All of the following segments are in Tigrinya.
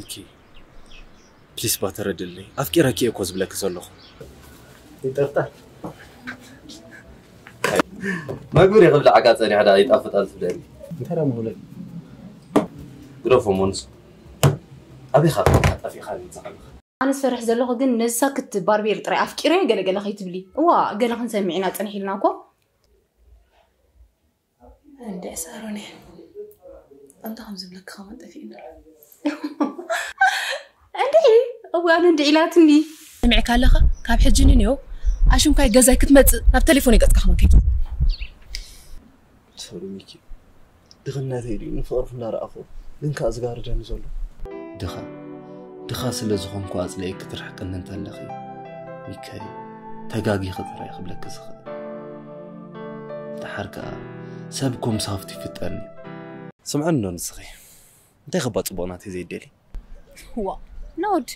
ኦኬ፣ ፕሊስ ባተረድልኒ። ኣፍቂረኪ እኮ ዝብለኪ ዘለኹ። ይጠፍጣ። መግቢ ዲኺ ክብልዓካ ጸኒሐ ደኣ ይጣፍጣል ትብለኒ። እንታይ ደኣ ምኾነ? ግደፎ ሞንስ። ኣበይ ኢኻ ጠፊእካ ንጸኻልካ? ኣነ ዝፈርሕ ዘለኹ ግን ነዚ ሳክት ባርቤር ጥራይ ኣፍቂረዮ ገለ ገለ ከይትብሊ። እዋ፣ ገለ ክንሰምዕ ኢና ጽንሕ ኢልና እኮ። እንደ ሳሮን፣ ኣንታ ከም ዝብለካ ከማን ጠፊእና። እንድዒ፣ እዋ፣ ኣነ እንድዒ ኢላትኒ። ሰሚዕካ ኣለኻ? ካብ ሕጂ ንንዮ ኣሽንኳይ ገዛይ ክትመጽእ ናብ ቴሌፎን ገጽካ ከማን ከይት። ሶሪ ሚኪ፣ ድኽነተይ ድዩ ንፍቕርኺ እናረኣኹ ግን ከኣ ዝጋርደኒ ዘሎ? ድኻ፣ ድኻ ስለ ዝኾንኩ ኣጽሊኤኪ ክትርሕቅኒ እንተለኺ፣ ሚካይ፣ ተጋጊኺ ጥራይ ክብለኪ ዝኽእል። ደሓር ከኣ ሰብ ኮም ሳፍት ይፍጠርኒ። ስምዐኒ እንዶ ንስኺ፣ እንታይ ከባ ጽቡቕ ናተይ ዘይደሊ? ዋ፣ ናውድ፣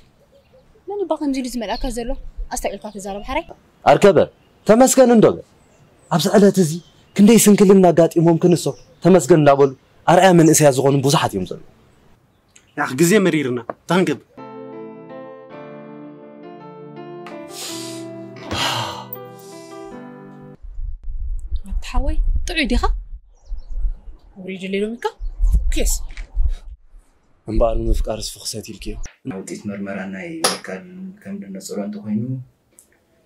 መን እባ ከምዚ ኢሉ ዝመልኣካ ዘሎ? ኣስተውዒልካ ተዛረብ ሓራይ። ኣርከበ፣ ተመስገን እንዶ በል። ኣብዚ ዕለት እዚ ክንደይ ስንክልና ኣጋጢሞም ክንሶ ተመስገን እንዳበሉ ኣርኣያ መንእሰያት ዝኾኑ ብዙሓት እዮም ዘለዉ። ያኽ ግዜ መሪርና፣ እንታይ ክንገብር? ኣታ ሓወይ፣ ጥዑይ ዲኻ? ውሪድ ሌሎሚካ? ኬስ። እምበኣር ንምፍቃርስ ፍኽሰት ኢልክዮ። ውፅኢት መርመራ ናይ ምርካብ ከም ድነፅሮ እንተኾይኑ፣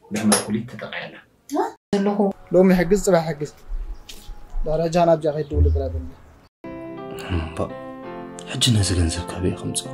ብሕማም ኩሊት ተጠቒዐ ኣላ። ዘለኹ። ሎሚ ሕግዝ፣ ጽባሕ ሕግዝ። ደረጃ ናብ ጃ ከይድ ድውል ግራ ብልና። እምባ፣ ሕጂ ነዚ ገንዘብ ካበይ ከምጽኦ?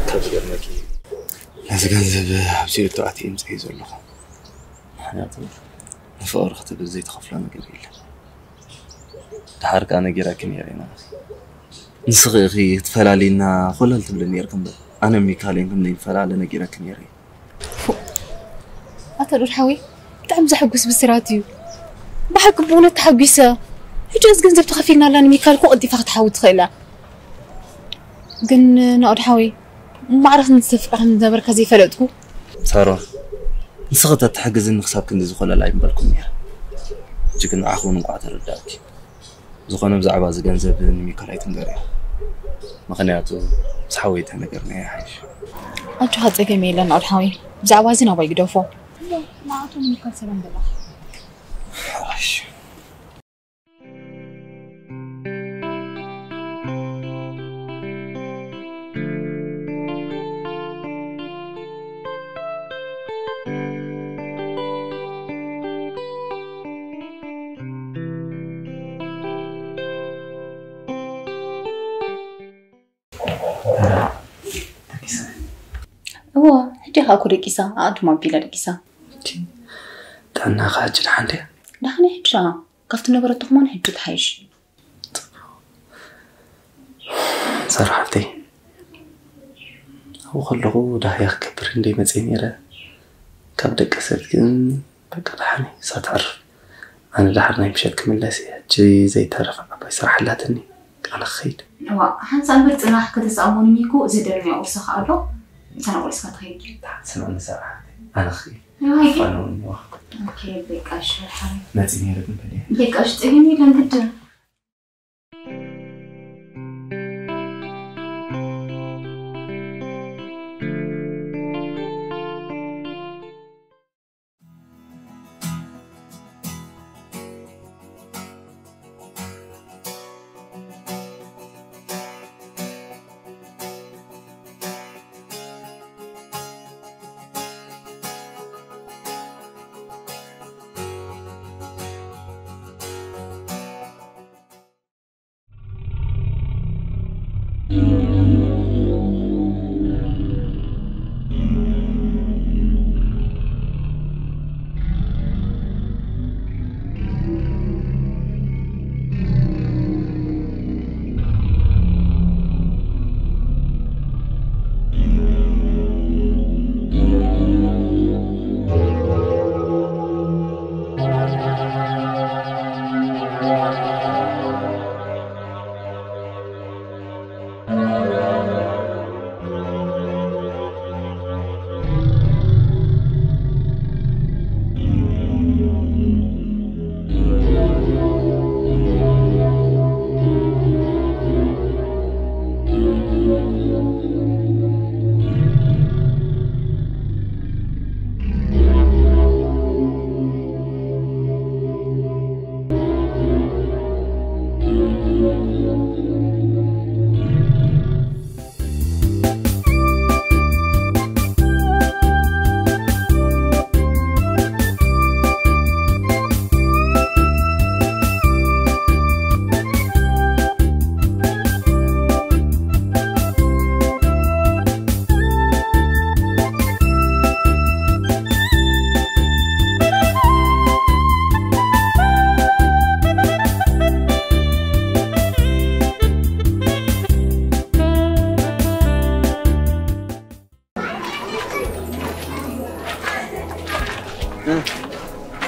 ካብ ዝገርመኪ፣ ነዚ ገንዘብ ኣብዚ እቶ ኣትየ እምፅእ ዘለኹ። ምኽንያቱ ንፍቕሪ ክትብል ዘይትኸፍሎ ነገር የለን። ደሓር ከኣ ነጊረኪ ነይረ ኢና። ንስኺ ኢኺ ክትፈላልይና ኮለል ትብሊ ነይርኪ እምበር፣ ኣነ ሚካልን ከም ዘይንፈላለ ነጊረኪ ነይረ። ኣታ ዶድ ሓወይ፣ ብጣዕሚ ዘሐጉስ ብስራት እዩ። ብሓቂ ብእውነት ተሓጒሰ። ሕጂ እዚ ገንዘብ ተኸፊልናላ ንሚካል እኮ ቀልጢፋ ክትሓዊ ትኽእል እያ። ግን ናኦድ ሓወይ፣ ማዕረ ክንዲ ዘፍቅራ ከም ዝነበርካ ዘይፈለጥኩ። ሳሮን፣ ንስኺ ተትሕግዝኒ ክሳብ ክንዲ ዝኾለል ኣይምበልኩን ነይረ። ሕጂ ግን ንዓኺ እውን እንቋዕ ተረዳእኪ። ዝኾነ ብዛዕባ እዚ ገንዘብ ንሚካል ኣይትንገርዮ። ምኽንያቱ ምስ ሓወይ ተነገርናዮ ይሓይሽ። ኣጆኻ ጸገም የለን ናኦድ ሓወይ። ብዛዕባ እዚ ናባይ ግደፎ። እሞ ንኣቶ ሚካል ሰላም በላ። እሺ። እዋ፣ ሕጂ ኸኣ እኮ ደቂሳ፣ ኣቐድም ኣቢላ ደቂሳ። እቺ ጥዕናኻ ሕጂ ደሓን ድያ? ደሓን እየ ሕጂ ደኣ። ካብቲ ነበረቶ ከማን ሕጂ ትሓይሽ። ሳራ ሓፍተይ፣ ኣብኡ ከለኹ ዳህያ ክገብር እንደ መፅእ ነይረ። ካብ ደቂ ሰብ ግን በቃ ደሓን እየ፣ እሳ ትዕርፍ። ኣነ ደሓር ናይ ምሸት ክምለስ እየ። ሕጂ ዘይተረፈ ዓባይ ስራሕ ኣላትኒ። ኣነ ክኸይድ። እዋ፣ ሓንሳእ እምበር ጽናሕ ከተስኣሞኒ እኮ ዘደርምያ ቁርሲ ከኣ ኣሎ። ምሳና ቁርሲ ክትኸይድ። ስምዕኒ ሳራ ሓፍተይ፣ ኣነ ክኸይድ። እዋ፣ ይኸይድ። ፋኖ እኒዋ። ኦኬ፣ በቃ እሺ፣ ሓይ። መፂእ ነይረ ግን በሊዐ። በቃ እሺ፣ ጸገም የለን ግድን።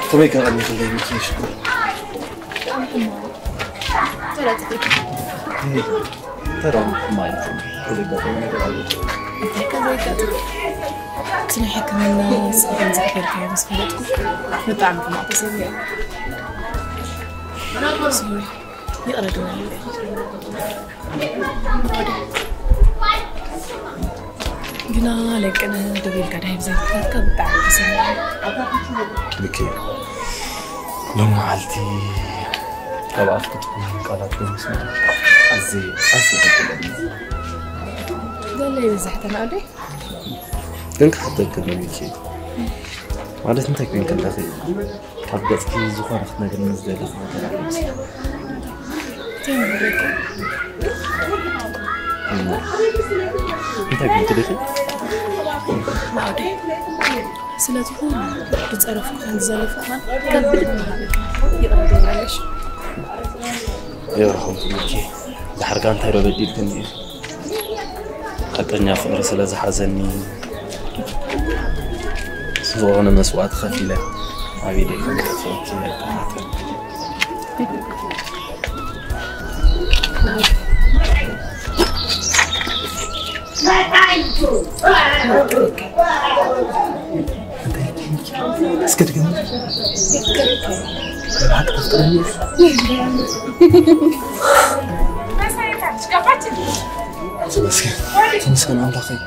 ከመይ ከ ቀኒኽለይ ሚኪ ሽኮር? ተራ ሕማም እዩ። እዚ ናይ ሕክምና ስእልን ዝገበርካዮ ምስ ፈለጥኩ ብጣዕሚ ሕማቕ ተሰሚዑ። ሶሪ፣ ይቕረ ግበረለይ። ግና ለቅነ ደው ኢልካ ዳሂብ ዘይምፍታትካ ብጣዕሚ ተሰሚዑ። ልክ እዩ። ሎም መዓልቲ ካብ ኣፍ ክትኩን ቃላት ብምስማዕ ኣዝየ፣ ኣዝየ ደቂለኒ። ገለ ይበዛሕ ተናእዶ? ግን ክሓተኪ ዶ ሚኪ? ማለት እንታይ ኮይንኪ ኣለኺ? ካብ ገጽኪ ዝኾነ ክትነግርኒ ዝደለኺ ነገር ኣሎ? እንታይ ክብል ትደልኺ? ናውዲ፣ ስለዚ ኩሉ ዝጸረፍኩኻን ዝዘለፍኩኻን ካብ ብልቢ ይቕረ ትብላለሽ። የብርኹም ትብልኪ። ድሓር ከ እንታይ ዶ በዲልክኒ? ሓቀኛ ፍቕሪ ስለ ዝሓዘኒ ዝኾነ መስዋእቲ ከፊለ ኣብ ኢደይ ከም ዘጥፍኣኪ ኣይጠራጠርን። እስከ ድገም። ብሓቂ ተፍቅረኒ? ተመስገን። ተመስገን ኣምላኸይ።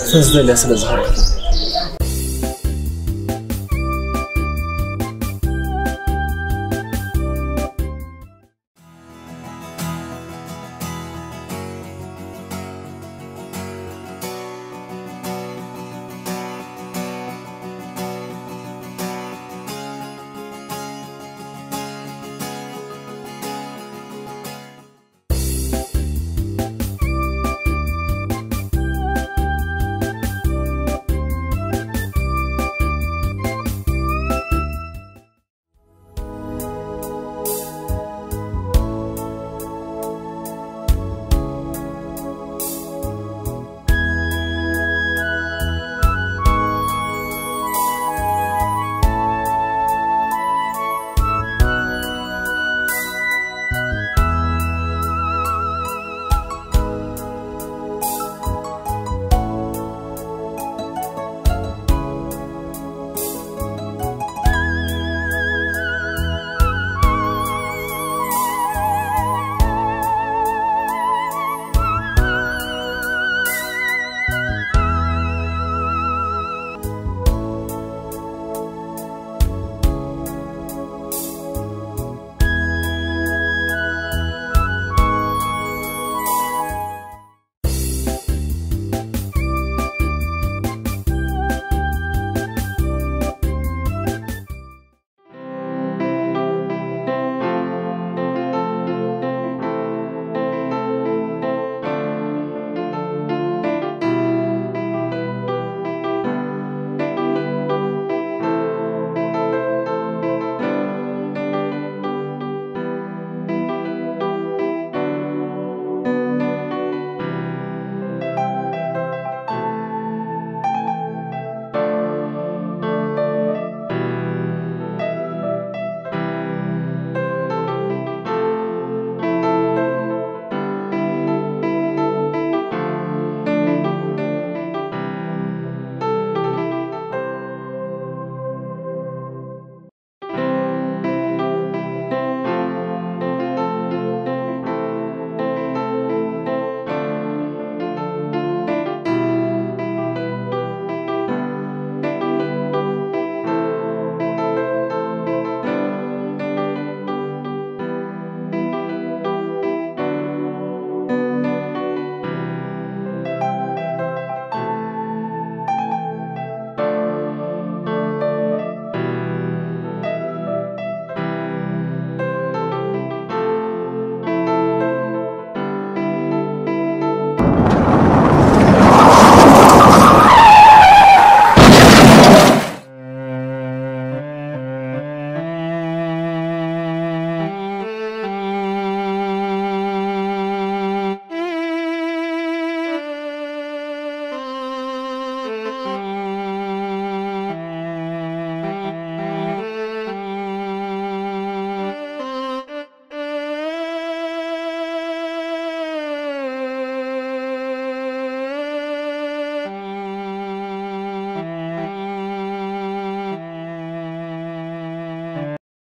ስለዝደልያ ስለ ዝሃብካ።